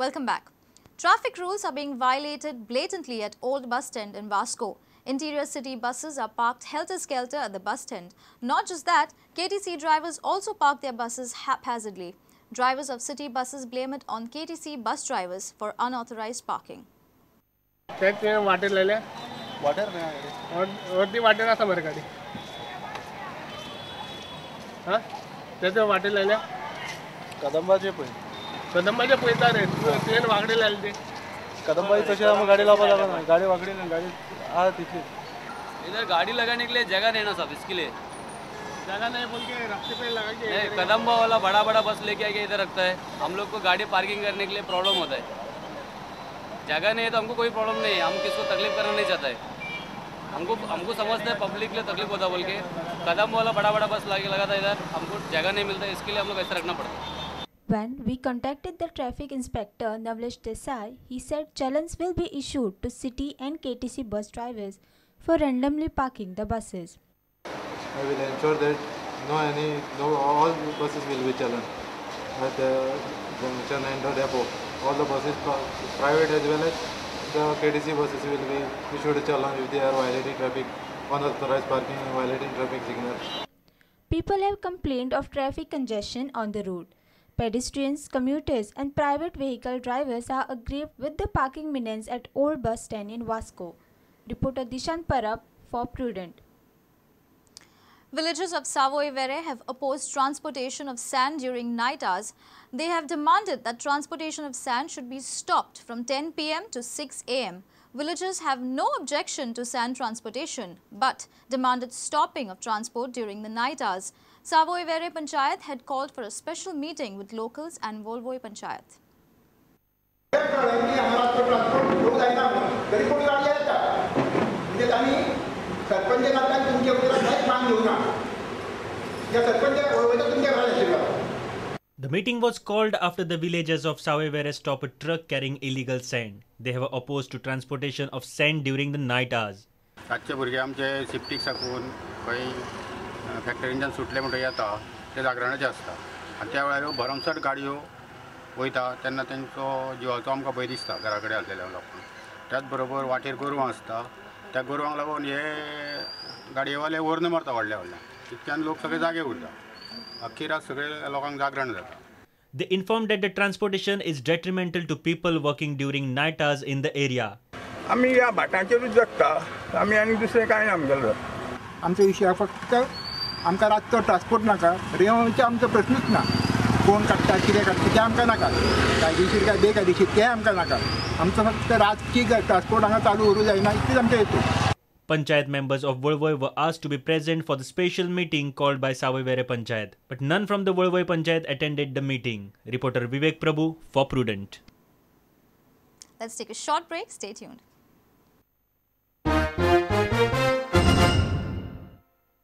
Welcome back. Traffic rules are being violated blatantly at Old Bus Stand in Vasco. Interior city buses are parked helter-skelter at the bus stand. Not just that, KTC drivers also park their buses haphazardly. Drivers of city buses blame it on KTC bus drivers for unauthorized parking. वाटेर लायल्या वाटेर नाही अर्दी वाटेर आसा मरे गाडी हां तेच वाटेर लायल्या कदंबाचे पळय कदंबाचे पळयता रे तुवें वागडी लायली ती कदंबाची तशी आमकां गाडी लावपाक लागना गाडी वागडी ना गाडी आहा तितली. इधर गाड़ी लगाने के लिए जगह नहीं ना साहब, इसके लिए जगह नहीं बोल के रास्ते पे लगा के नहीं. कदम्बा वाला बड़ा बड़ा बस लेके आके इधर रखता है. हम लोग को गाड़ी पार्किंग करने के लिए प्रॉब्लम होता है. जगह नहीं है तो हमको कोई प्रॉब्लम नहीं है. हम किसको तकलीफ करना नहीं चाहता है. हमको हमको समझता है पब्लिक के लिए तकलीफ होता बोल के कदम वाला बड़ा बड़ा बस लगा लगाता इधर. हमको जगह नहीं मिलता, इसके लिए हम लोग ऐसा रखना पड़ता है. When we contacted the traffic inspector Navlesh Desai, he said challans will be issued to city and KTC bus drivers for randomly parking the buses. I will ensure that no all buses will be challaned at the junction and the depot. All the buses, private as well as the KTC buses, will be issued a challan if they are violating traffic, unauthorized parking and violating traffic signals. People have complained of traffic congestion on the road. Pedestrians, commuters and private vehicle drivers are aggrieved with the parking menace at Old Bus Stand in Vasco. Reporter Dishant Parab for Prudent. Villagers of Savoy Vere have opposed transportation of sand during night hours. They have demanded that transportation of sand should be stopped from 10 p.m. to 6 a.m. Villagers have no objection to sand transportation, but demanded stopping of transport during the night hours. Savoy Vere Panchayat had called for a special meeting with locals and Volvoi Panchayat. The meeting was called after the villagers of Savoy Vere stopped a truck carrying illegal sand. They have opposed to transportation of sand during the night hours. रातचे भुरगे आमचे शिफ्टीक साकून खंय फॅक्टरींच्यान सुटले म्हणटकीर येता ते जागरणाचे आसता आनी त्या वेळार भरमसाठ गाडयो वयता तेन्ना तेंचो जिवाचो आमकां भंय दिसता घरा कडेन आसलेल्या लोकांक. त्याच बरोबर वाटेर गोरवां आसता त्या गोरवांक लागून हे गाडयेवाले वर्ण मारता व्हडल्या व्हडल्या तितक्यान लोक सगळे जागे उरता अख्खी रात सगळे लोकांक जागरण जाता. They informed that the transportation is detrimental to people working during night hours in the area. आमी ह्या भाटांचेरूच जगता आमी आनी दुसरें कांय ना आमगेलो. आमचो विशय फक्त आमकां रातचो ट्रान्सपोर्ट नाका, रेंवचे आमचो प्रश्नूच ना. कोण काडटा कितें काडटा तें आमकां नाका, कायदेशीर काय बेकायदेशीर तें आमकां नाका. आमचो फक्त रातची ट्रान्सपोर्ट हांगा चालू उरूंक जायना इतलीच आमचें हेतू. Panchayat members of Volvoi were asked to be present for the special meeting called by Savoy Vere Panchayat, but none from the Volvoi Panchayat attended the meeting. Reporter Vivek Prabhu for Prudent. Let's take a short break. Stay tuned.